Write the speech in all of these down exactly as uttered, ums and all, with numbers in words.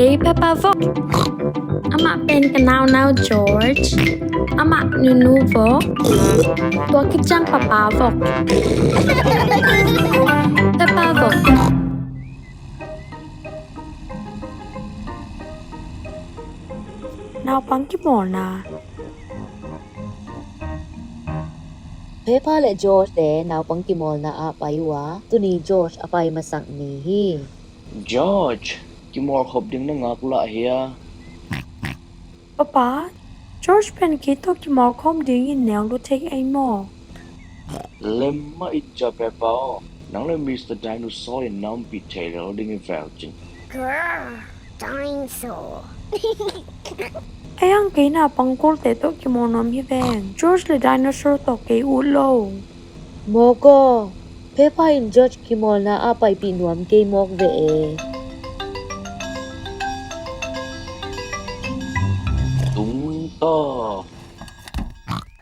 Kei Peppa vok. Amah pen ka naunau George. Amah nunu vok. Tua khit ciang papa vok. Peppa vok. Naupang kimawlna. Peppa le George te naupang kimawlna ah pai uh a, tuni George a pai masak ni hi. George, kimawlkhop ding na ngaklah hia? Papa, George pen kei tawh kimawlkhop dingin neu lua thei ei maw? Lem mah in cia Peppa aw, nang le Mister Dinosaur in na ompih thei lel ding hi vel cin. Grr, dinosaur. Ei ang, kei naupang kulte tawh kimawl nuam hi veng. George le dinosaur tawh kei ut lo. Mawk aw, Peppa in George kimawlna ah paipih nuam kei mawk ve e. Tung ta.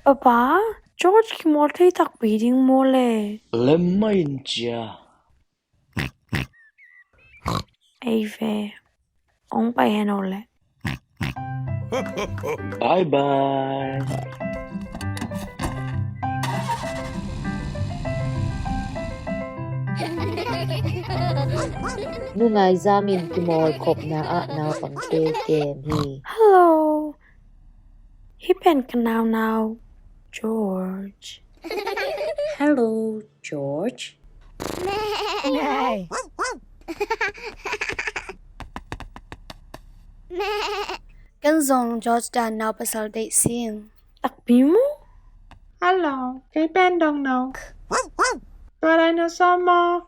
Papa, George kimawl thei takpi ding maw le? Lem mah in cia. Ei ve, ong pai hen aw le. Bye bye. Nu Ngaizam in kimawlkhopna ah naupangte kem hi. Hello. Hih pen ka naunau George. Hello, George. Kan zong George dan naupasal deih sing. Takpi maw? Hello, kei pen dongno. Tua dinosaur maw?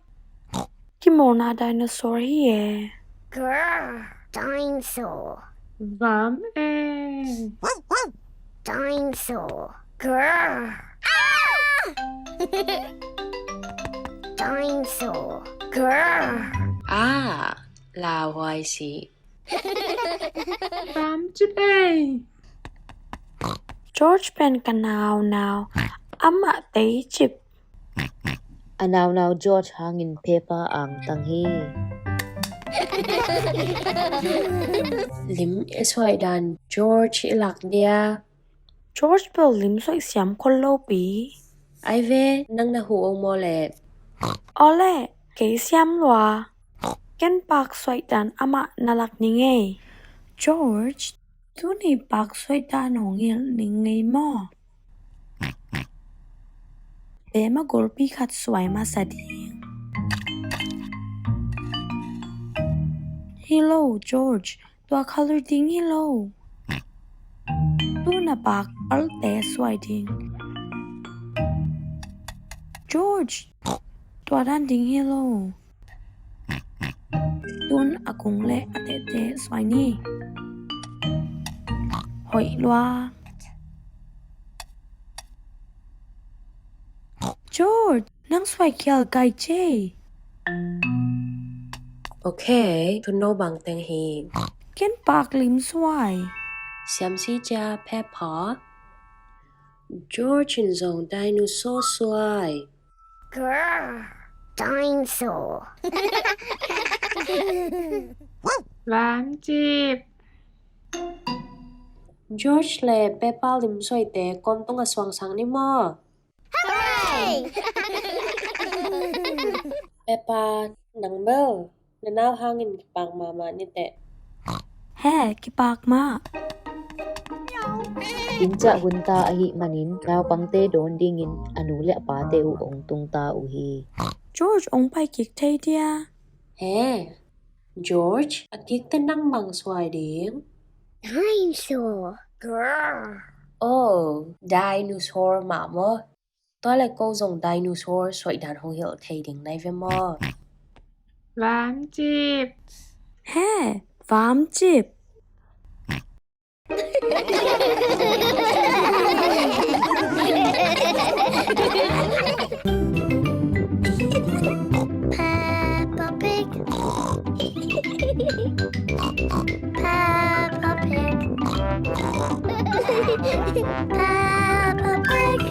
Kimawlna dinosaur hi e. Grr, dinosaur. Vam e. Dinosaur. Grr. Ah! Dinosaur. Grr. Ah, lauhuai si. Vam cip ei. George pen ka naunau. Amah tei cip. A naunau George hangin Peppa angtang hi. Lim i suaih dan George i lak dia. George bel lim suaih siam khol lo pi. Ai ve, nang na huh ong maw le? Aw le, kei siam lua. Ken paak suaih dan amah na lak ni ngei. George, tuni paak suaih dan hong hilh ning ngei maw? Bema golpi khat suai masa ding. Hi lo, George, tua color ding hi lo. Tun a paak palte suai ding. George, tua dan ding hi lo. Tun a kung le a tehte suai ni. Hoih lua. George, nang suai khial kai cei. Ok, tun no bang teng hi. Ken paak lim suai. Siam si cia Peppa. George in zong dinosaur suai. Grr, dinosaur. Lam cip. George le Peppa lim suaite kom tung a suangsak ni maw? Hooray! Peppa, nang bel na nau hangin kipak mahmah ni teh. He, kipak mah. Inn ciah hun ta ahih manin naupangte dawn dingin a nu le a pate uh ong tung ta uh hi. George ong pai kik thei dia. He, George, a kikte nang bang suai ding? Dinosaur. Grr. Oh, dinosaur mah maw? Tua le ko zong dinosaur suaih dan hong hilh thei ding nai ve maw? Vam cip. He, vam cip. Peppa Pig. Peppa Pig. Peppa Pig.